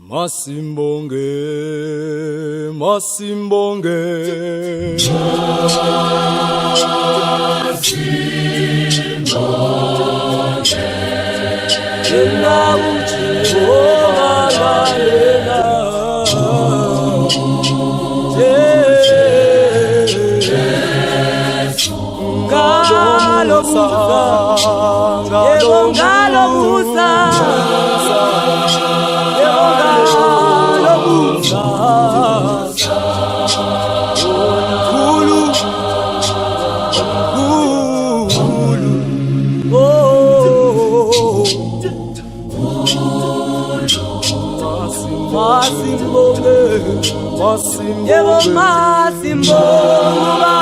Masimbonge, masimbonge. Yena uJehova yena. Ngalo musa, yebo ngalo musa, yebo ngalo musa. Mkhulu, mkhulu, oh. Masimbonge, yebo masimbonge baba,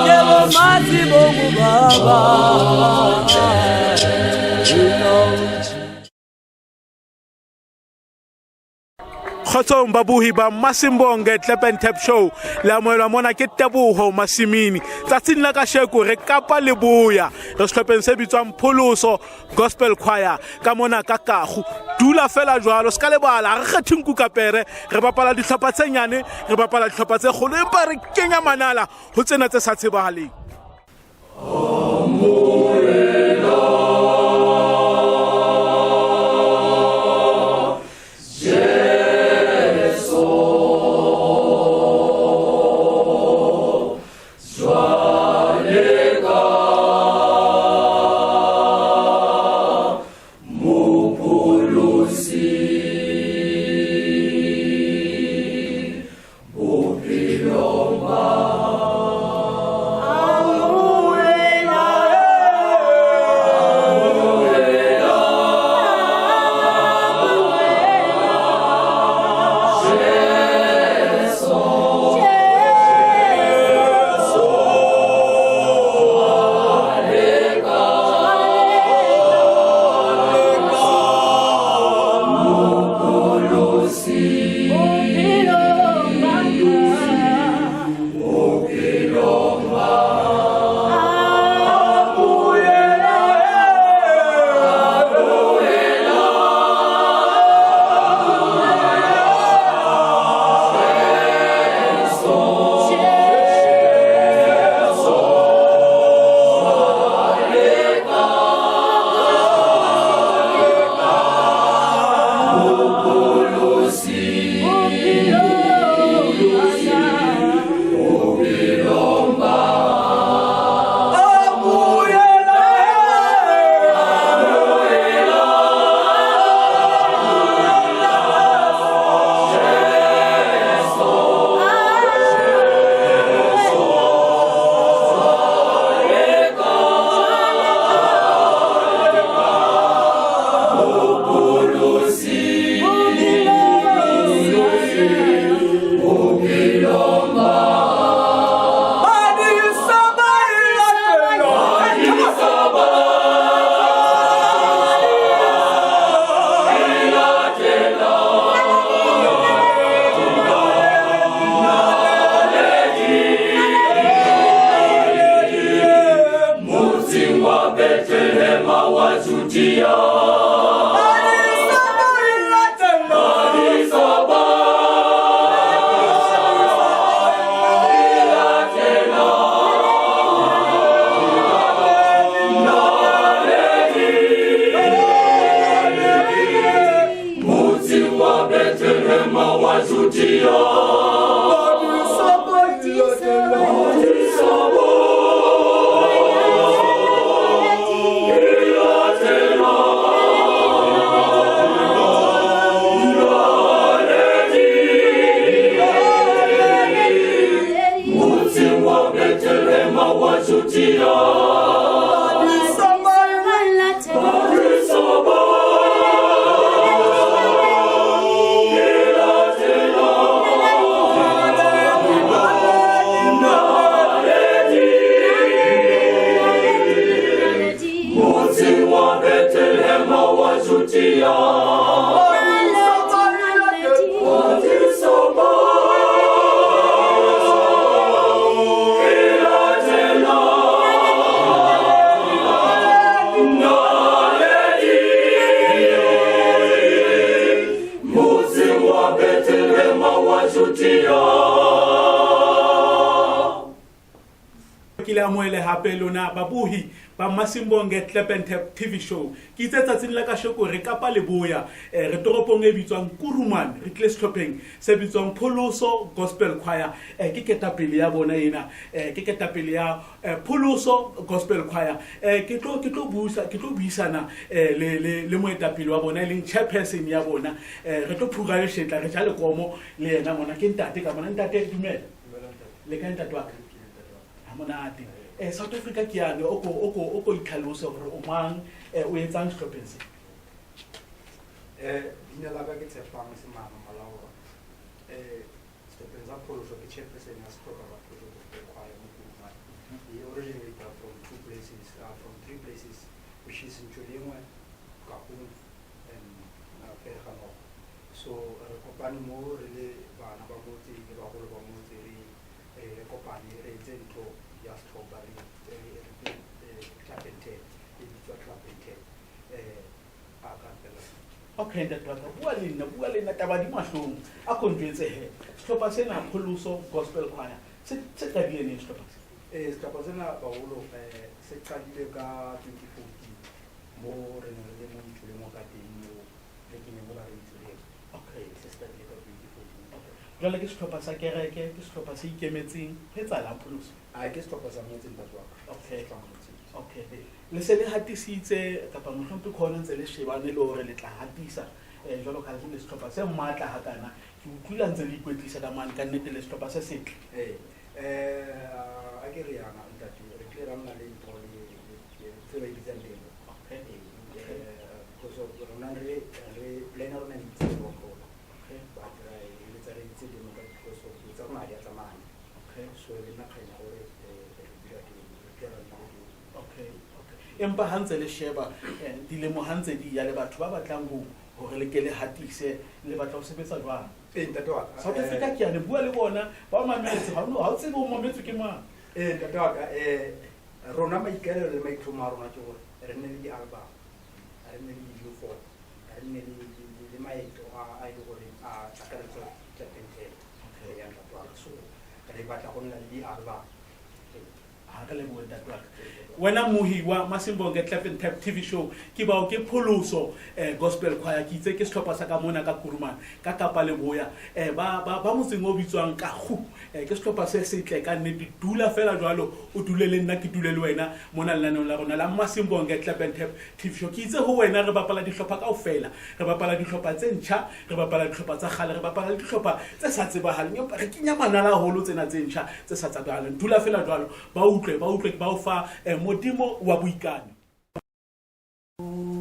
yebo masimbonge baba. Kgotsong babohi ba Masimbonge Clap and Tap Show le amohelwa mona ke Teboho Masimini. Tsatsing la kasheko re Kapa Leboya, re sehlopheng se bitswang Pholoso Gospel Choir ka mona ka Kagu. Dula fela jwalo, se ka lebala, ha re kgethe nku ka pere, re bapala dihlopha tse nyane, re bapala dihlopha tse kgolo, empa re kenya manala ho tsena tse sa tsebahaleng. Ke le amohele hape lona babohi ba Masimbonge Clap and Tap TV show. Ke itse tsatsing la kasheko re Kapa Leboya, re toropong e bitswang Kuruman, re tlile sehlopheng se bitswang Pholoso Gospel Choir. Ke ketapele ya bona ena, ke ketapele ya Pholoso Gospel Choir. Ke tlo ke tlo buisa ke tlo buisana le le le moetapele wa bona e leng chairperson ya bona. Re tlo phura leshetla re ja lekomo le yena mona ke ntate ka mona. Ntate dumela. Le kae ntate wa ka? Ha monate. South Africa ke yane o ko o ko o ko itlhalose hore o mang, o etsang sehlopheng se. Leina la ka ke Tshepang Semano Molaoa. Sehlopheng sa Pholoso ke chairperson ya sehlopha sa Pholoso Gospel Choir mo Kuruman. We originate from two places, from three places, which is Ntšolengwe, Kakung and Pereganogo. So re kopane mo re le bana ba motse le bagolo ba motse re re kopane re etse ntho ya setlhopha re re clap and tap, e bitswa clap and tap. A ka fela. Okay ntate wa ka, bua le nna, bua le nna taba di mahlong. A ko ntjwetse he. Sehlopha sena Pholoso Gospel Choir se se qadile neng sehlopha se? Sehlopha sena baholo se qadile ka 2014 mo re ne re le mo Ntšoleng ka teng mo re keneng mo ba re Ntšoleng. Okay. Se se qadile ka 2014. Okay. Jwale ke sehlopha sa kereke, ke sehlopha se ikemetseng, ho etsahalang Pholoso? A ke sehlopha sa motse ntate wa ka. Okay. Sa motse. Okay. Le se le hatisitse kapa mohlomong ke hona ntse le shebane le hore le tla hatisa jwalo ka le sehlopha se matla hakana. Ke utlwile ntse le ikwetlisa ka mane ka nnete le sehlopha se setle. A ke re yana ntate, re tlile ra nna le ntho le tse ba e bitsang demo. Okay. Because of rona re re plan ya rona ne itse rock roll. Okay. But ra e letsa re itse demo ka because of tsa rona ha di a tsamaya. Okay. So le nna kgang ya gore re dira demo, re tlile ra nna le demo. Okay, okay. Empa ha ntse le sheba dilemo ha ntse di ya le batho ba batlang ho hore le ke le hatise le batla ho sebetsa jwang? Ntate wa ka. South Africa ke ya le bua le bona ba mametse ha o tsebe o mametswe ke mang. Ntate wa ka, rona maikaelelo le maitlhomo a rona ke gore re nne le di-album, re nne le di-video for, re nne le maeto a e le gore a akaretsa clap and tap. Okay. Ya ntate wa ka. So re batla go nna le di-album. Ha re lebohe ntate wa ka. Wena mohi wa Masimbonge Clap and Tap TV show ke bao ke Pholoso Gospel Choir. Ke itse ke sehlopha sa ka mona ka Kuruman ka Kapa Leboya, ba ba ba motseng o bitswang Kagu. Ke sehlopha se setle ka nnete. Dula fela jwalo, o dule le nna ke dule le wena mona lenaneong la rona la Masimbonge Clap and Tap TV show. Ke itse ho wena re bapala dihlopha kaofela, re bapala dihlopha tse ntjha, re bapala dihlopha tsa kgale, re bapala le dihlopha tse sa tsebahaleng, empa re kenya manala haholo tsena tse ntjha tse sa tsebahaleng. Dula fela jwalo, ba utlwe, ba utlwe, ba o fa Modimo wa boikano. Oh.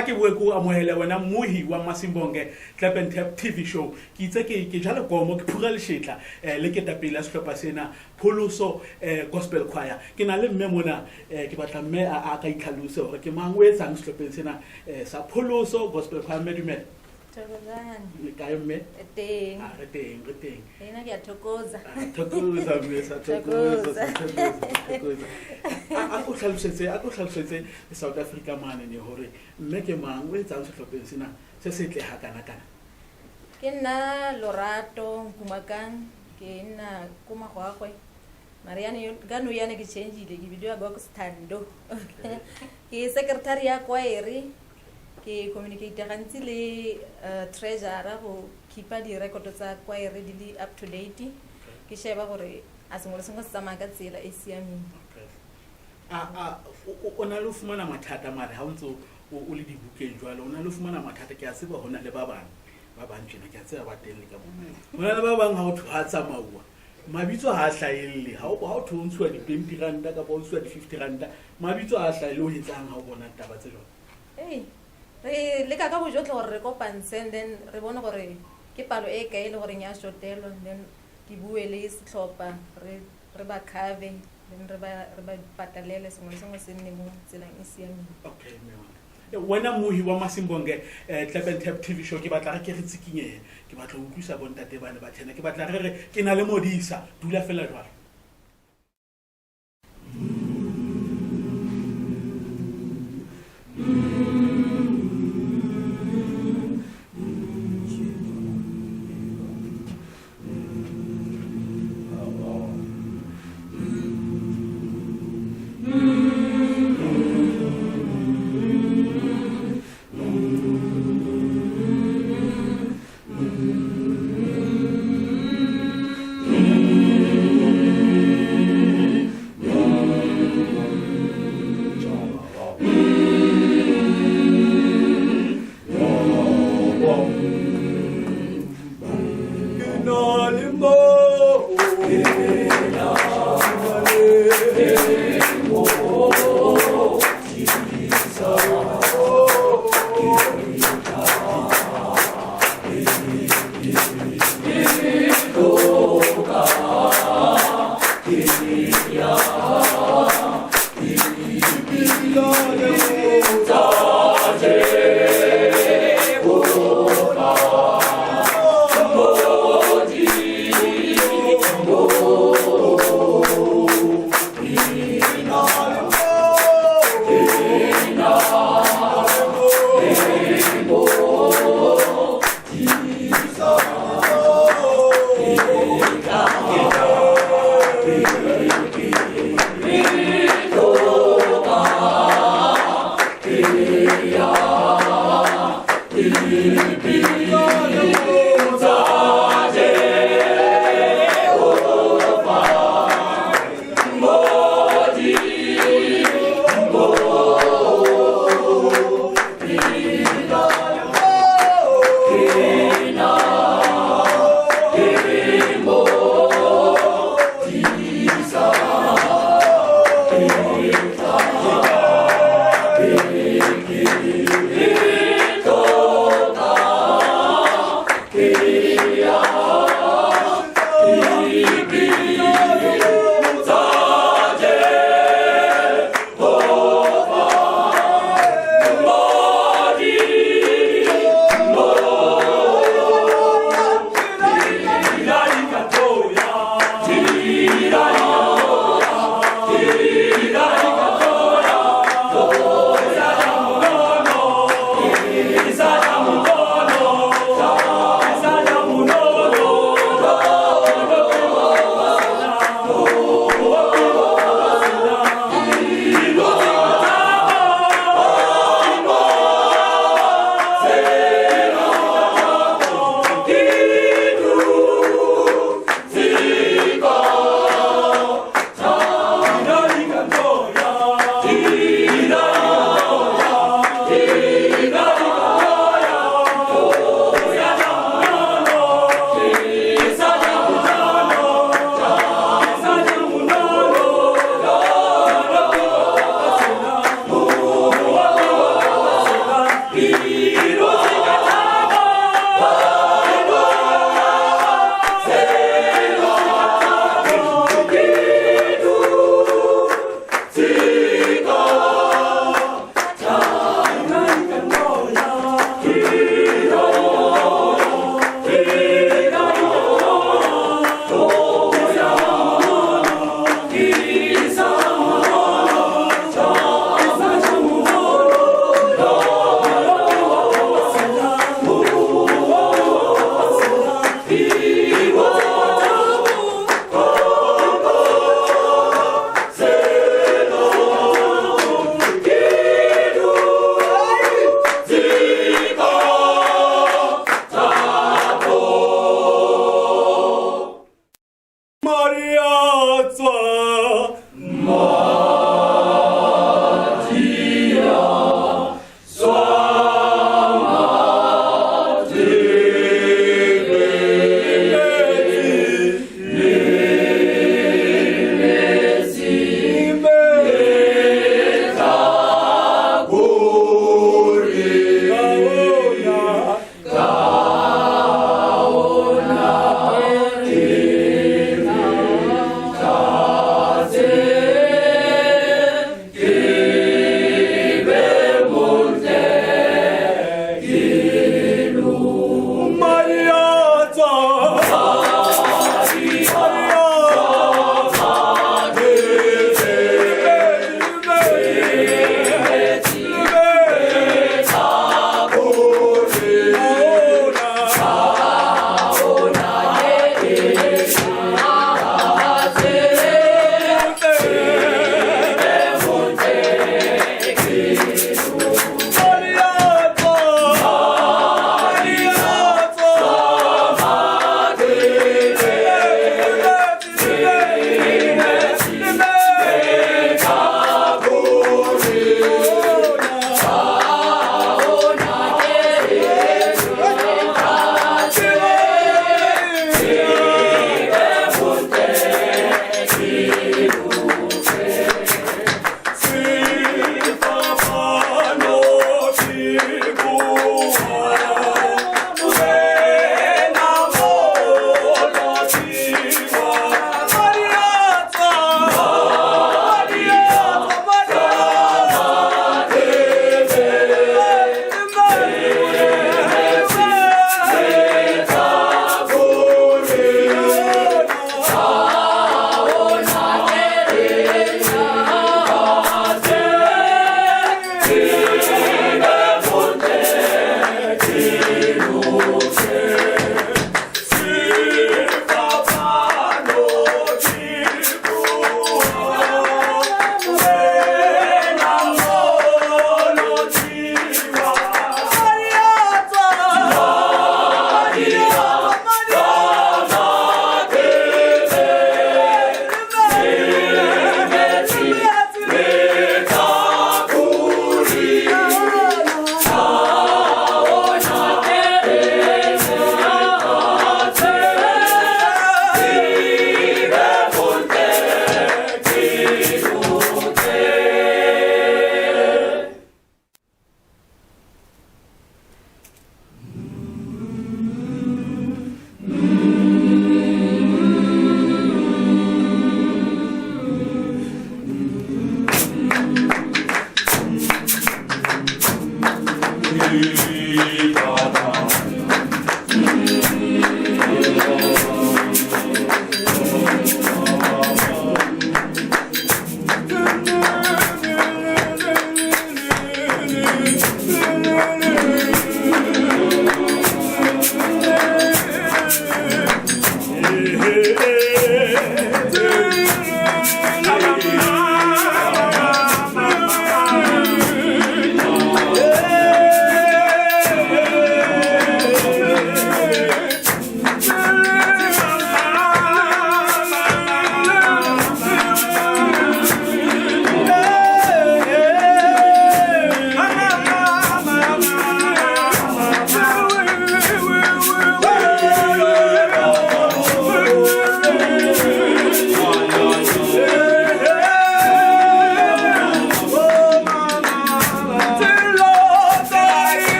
Ha ke bue ko amohele wena mohi wa Masimbonge Clap and Tap TV show. Ke itse ke jala komo ke phura leshetla le ketapele ya sehlopha sena Pholoso Gospel Choir. Ke na le mme mona ke batla mme a ka itlhalose hore ke mang o etsang sehlopheng sena sa Pholoso Gospel Choir. Mme dumela. Thokozani. Le kae mme? Re teng. Ah, re teng, re teng. Ena ke a thokoza. Ah, thokoza mme, sa thokoza, sa thokoza, thokoza. A ko hlalosetse, a ko hlalosetse South Africa mane ne hore mme ke mang o etsang sehlopheng sena se setle hakana kana. Ke nna Lorato Nkumakang, ke nna ko Magwagwe. Mariane ka no yana ke changeile ke bidiwa go Stando. Ke secretary ya choir. Ke communicate gantsi le treasurer go keepa di-record tsa choir di le up to date. Ke sheba gore a sengwe le sengwe se tsamaya ka tsela e siameng. A o na le ho fumana mathata mare ha o ntso o le dibukeng jwalo, o na le ho fumana mathata. Ke a tseba ho na le ba bang ba bang tjena, ke a tseba ba teng le ka moo. Ho na le ba bang ha o thwe ha tsamauwa mabitso ha a hlahelle, ha o thwe o ntshuwa di-twenty ranta kapa o ntshuwa di-fifty ranta, mabitso ha a hlahelle. O etsang ha o bona taba tse jwalo? Ei, re leka ka bojotlhe gore re kopantshe and then re bone gore ke palo e kae le goreng ya shotelwa, and then ke bue le setlhopha re ba cover, then re ba patalele sengwe le sengwe se nne mo tseleng e siameng. Okay, mme wa ka. Wena mohi wa Masimbonge Clap and Tap TV show, ke batla re ke re tsikinyehe, ke batla ho utlwisa bontate bane ba tjena, ke batla re re ke na le modisa, dula fela jwalo. Madi a tswa.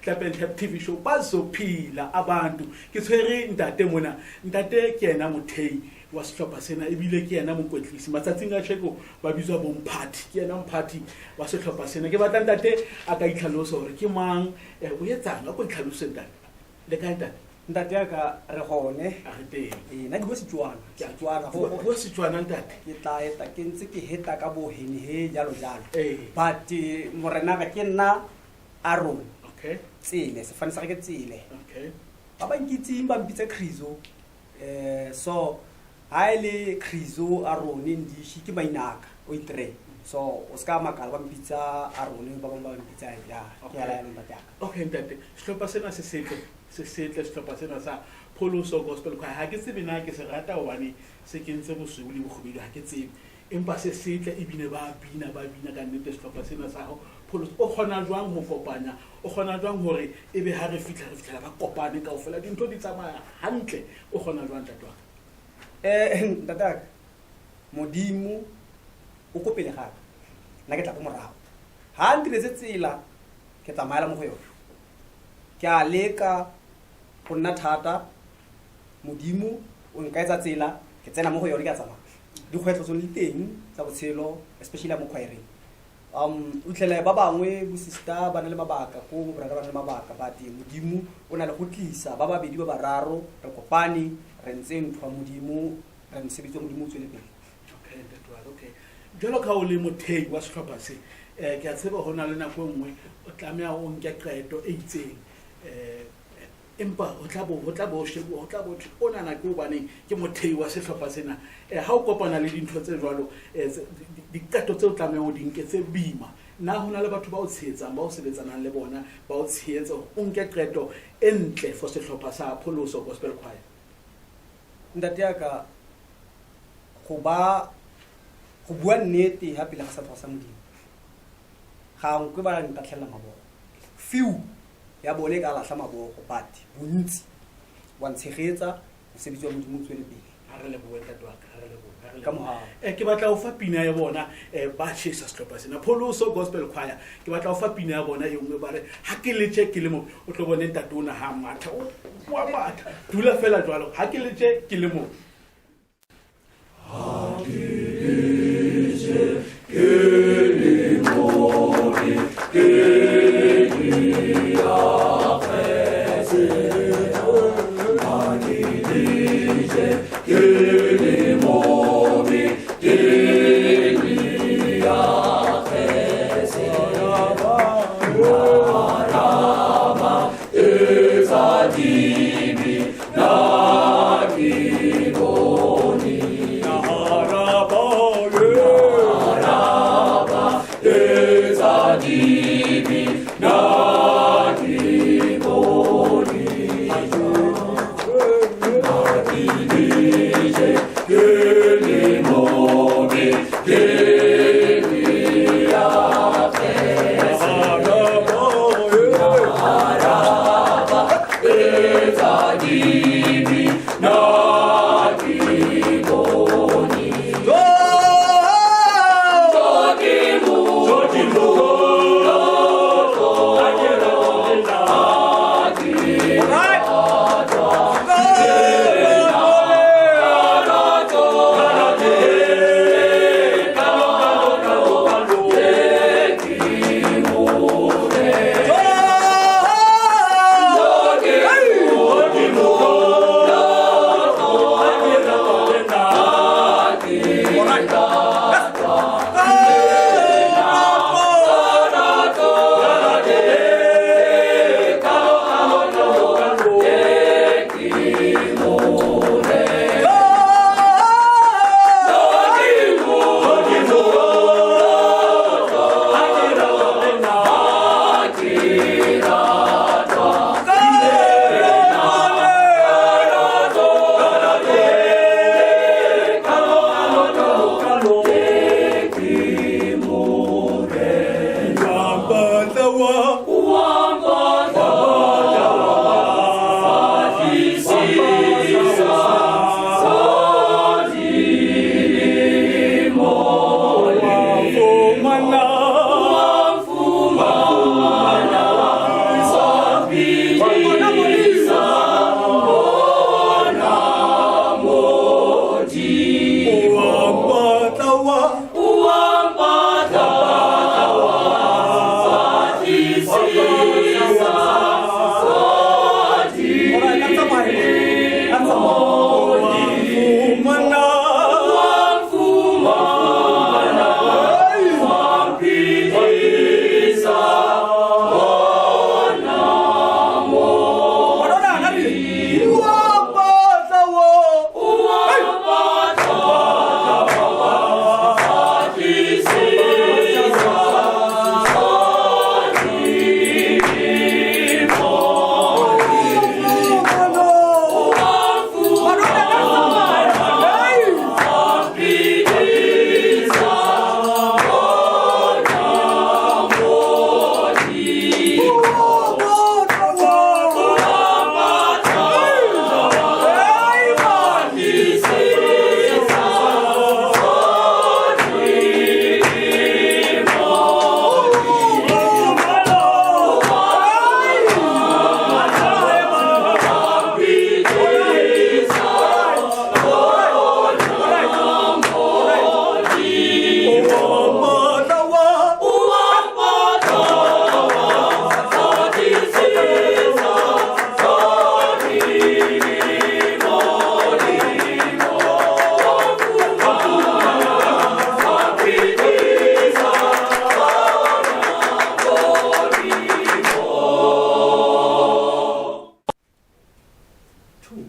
Clap and Tap TV show. Bazophila abantu. Ke tshwere ntate mona. Ntate ke yena mothei wa sehlopha sena ebile ke yena mokwetlisi. Matsatsing a tjheko ba bitswa bomphathi. Ke yena mphathi wa sehlopha sena. Ke batla ntate a ka itlhalosa hore ke mang, o etsang, a ko itlhalose ntate. Le kae ntate? Ntate ya ka re gone. A re teng. Ee, nna ke bua Setswana. Setswana, Bua Setswana ntate. Ke tla eta ke ntse ke heta ka bo henehe jalo jalo. Ee. But morenaka ke nna Aaron. Okay. Tsele, sefane sa ka ke Tsele. Okay. Ba ba nkitseng ba mpitsa Krizo. So ha e le Krizo Aaron Ndishi ke maina a ka, o itre. So o ska makala ba mpitsa Aaron, ba bang ba mpitsa ya. Ke Okay. ya la ntate ya ka. Okay ntate, sehlopha sena se setle, se setle sehlopha sena sa Pholoso Gospel Choir. Ha ke tsebe na ke se rata hobane se kentse bosweu le bokgubedu, ha ke tsebe. Empa se setle ebile ba bina, ba bina ka nnete sehlopha sena sa ho Pholoso. O kgona jwang ho kopanya? O kgona jwang hore ebe ha re fihla, re fihlela ba kopane kaofela, dintho di tsamaya hantle? O kgona jwang ntate wa ka? Ntate wa ka, Modimo o ko pele ga ka, nna ke tla ko morago. Ha ntiretse tsela, ke tsamaela mo go yone. Ke a leka go nna thata, Modimo o nkaetsa tsela, ke tsena mo go yone ke a tsamaya. Dikgwetlho tsone di teng tsa botshelo, especially mo choireng. O fitlhele ba bangwe bo sister ba na le mabaka, ko bo brother ba na le mabaka, but Modimo o na le go tlisa ba babedi ba bararo, re kopane, re ntse ntho ya Modimo, re mosebetsi wa Modimo o tswele pele. Okay, ntate wa ka, okay. Jwalo ka o le mothei wa sehlopha se, ke a tseba ho na le nako e nngwe o tlameha o nke qeto e itseng, empa ho tla bo, ho tla bo shebuwa, ho tla bo thwe, onana ke hobaneng ke mothei wa sehlopha sena. Ha o kopana le dintho tse jwalo, diqeto tseo tlamehang o di nke tse boima, na ho na le batho ba o tshehetsang, ba o sebetsanang le bona, ba o tshehetse hore o nke qeto e ntle for sehlopha sa Pholoso Gospel Choir? Ntate ya ka, go bua nnete ha pele ga sefatlhego sa Modimo, ga nkwe ba ntatlhela mabogo. Few ya bone ka lahla mabogo, but bontsi wa ntshegetsa, mosebetsi wa Modimo o tswele pele. Ha re lebohe ntate wa ka, ha re lebohe, ha re Ka lebohe. mohau. Ke batla ho fa pina ya bona, ba tjhesa sehlopha sena, Pholoso Gospel Choir. Ke batla ho fa pina ya bona e nngwe, ba re ha ke letše ke le mo, o tlo bone ntate ona ha matha, o wa matha. Dula fela jwalo, ha ke letše ke le mo. Ha ke letše ke le mo, ke Hey! 2.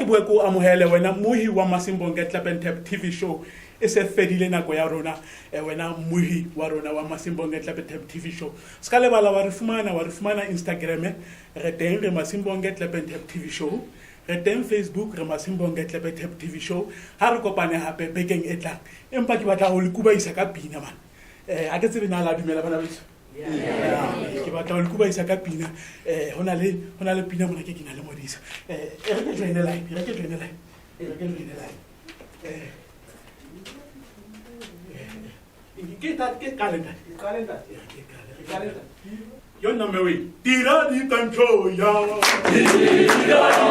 Bue ko amohele wena mohi wa Masimbonge Clap and Tap TV show e se fedile nako ya rona, wena mohi wa rona wa Masimbonge Clap and Tap TV show. Ska lebala wa re fumana Instagram, re teng re Masimbonge Clap and Tap TV show, re teng Facebook re Masimbonge Clap and Tap TV show. Ha re kopane hape bekeng e tlang, empa ke batla ho le kubaisa ka pina man. A ke tsebe na la dumela bana beso. Ke batla ho le kubaisa ka pina. Hona le pina mona ke na le Modisa. E re ke join line, e re ke join line. Ke ta ke calendar. Calendar. Yo no me voy. Tira di tancho ya. Tira di.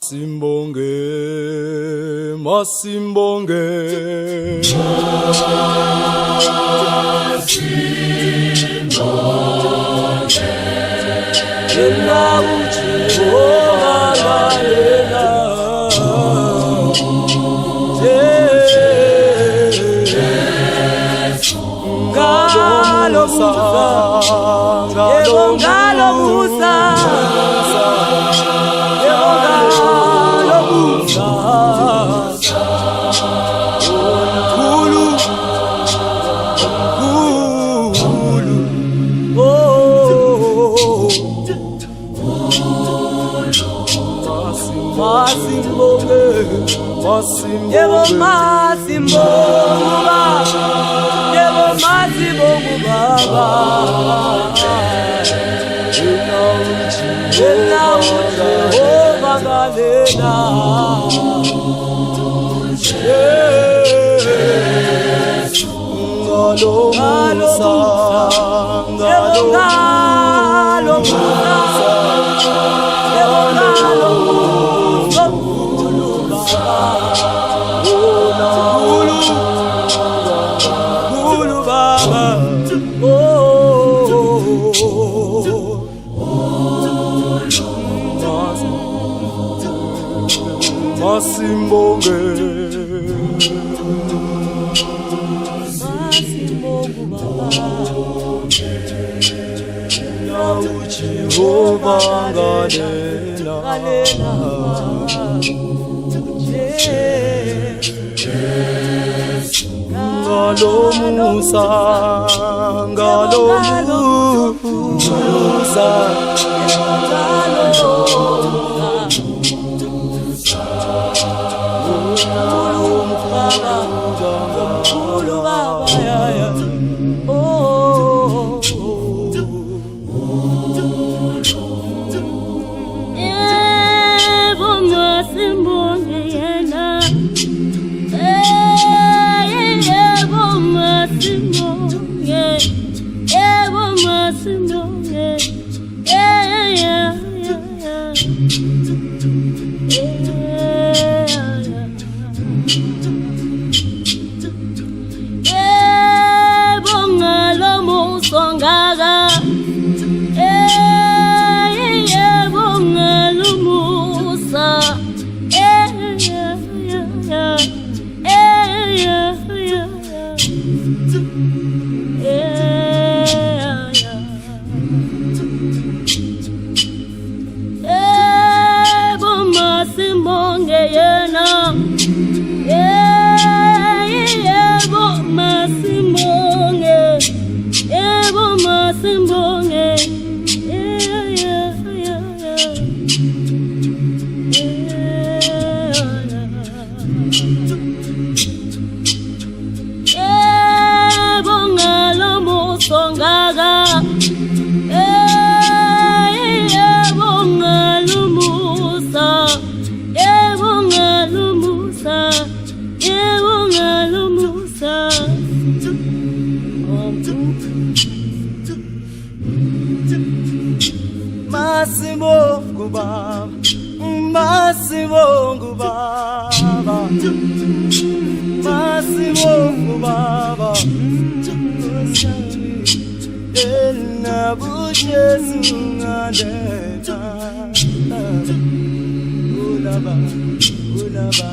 Masimbonge, masimbonge. Masimbonge. Yena uJehova yena. Jesu. Ngalo musa, yebo ngalo musa. Yebo masimbonge baba, yebo masimbonge baba. Yena uJehova ngalena. Jesu ngalo musa, yebo ngalo musa, yebo ngalo musa. Mkhulu baba, oh. Masimbonge, masimbonge baba. uJehova ngalena, Jesu ngalo musa, ngalo musa. Mkhulu baba, ya oh. Yebo masimbonge yena. Yebo masimbonge, yebo masimbonge. Yeah, yeah, yeah. Yebo ngalo musa ngaka. Yebo ngalo musa. Yeah, yeah, yeah. Yeah, yeah, yeah. Yebo masimbonge yena. Yebo masimbonge, yebo masimbonge. Yeah, yeah, yeah, yeah. Yebo ngalo musa ngaka. Yebo ngalo musa, yebo ngalo musa, yebo ngalo musa. Masimbonge baba, masimbonge baba, masimbonge baba. Yena buJesu ngalena. Ulaba, ulaba,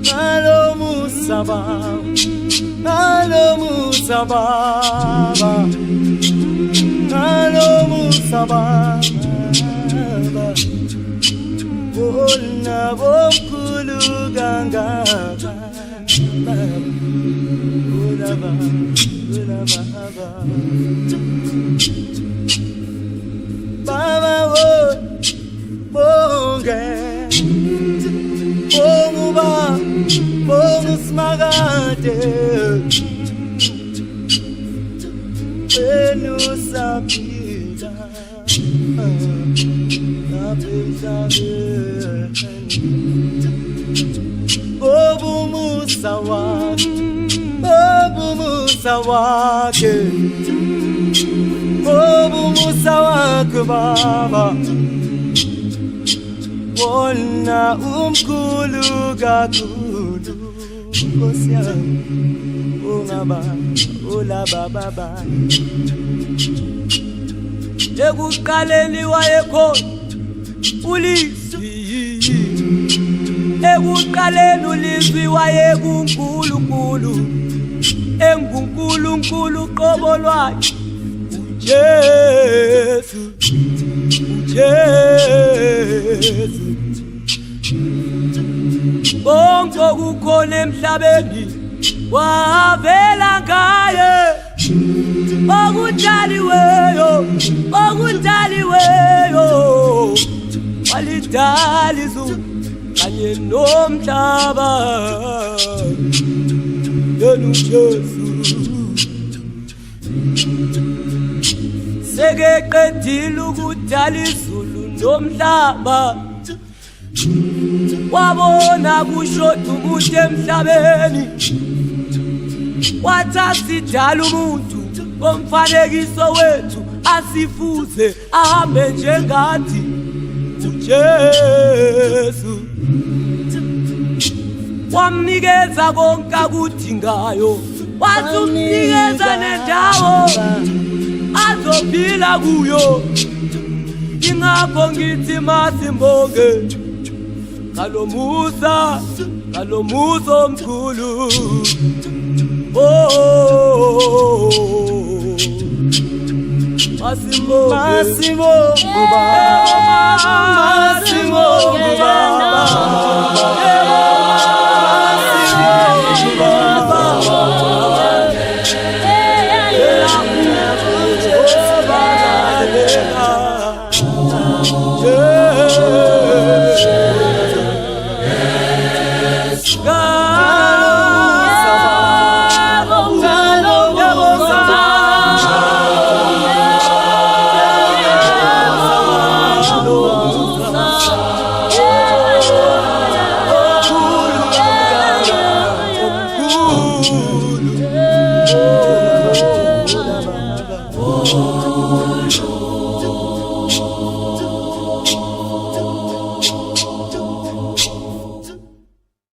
ngalo musa baba, ngalo musa baba, ngalo musa baba. Bona bomkhulu kangaka baba, ulaba, ulaba, baba wo bonge, bonguba, bongusimakade. Wena usaphila lapha emhlabeni. Ngoba umusa wakhe, ngoba umusa wakhe, ngoba umusa wakhe baba. Wona umkhulu kakhulu, Nkosi yami, ungaba ulababa. Ekuqaleni wayekhona ulizwi, ekuqaleni ulizwi wayekuNkulunkulu, enguNkulunkulu qobo lwakhe uJesu, uJesu. Konke okukhona emhlabeni kwavela ngaye, okudaliweyo, okudaliweyo, walidala izulu kanye nomhlaba, yena uJesu. Sekeqedile ukudala izulu nomhlaba, wabona kushoda umuntu emhlabeni, wathatha idala umuntu ngomfanekiso wethu, asifuze ahambe njengathi, uJesu. Wamnikeza konke akudingayo, wathi umnikeza nendawo azophila kuyo. Ingakho ngithi masimbonge ngalomusa, ngalomusa omkhulu. Oh, masimbonge, Masimbonge Baba, masimbonge Baba, masimbonge Baba.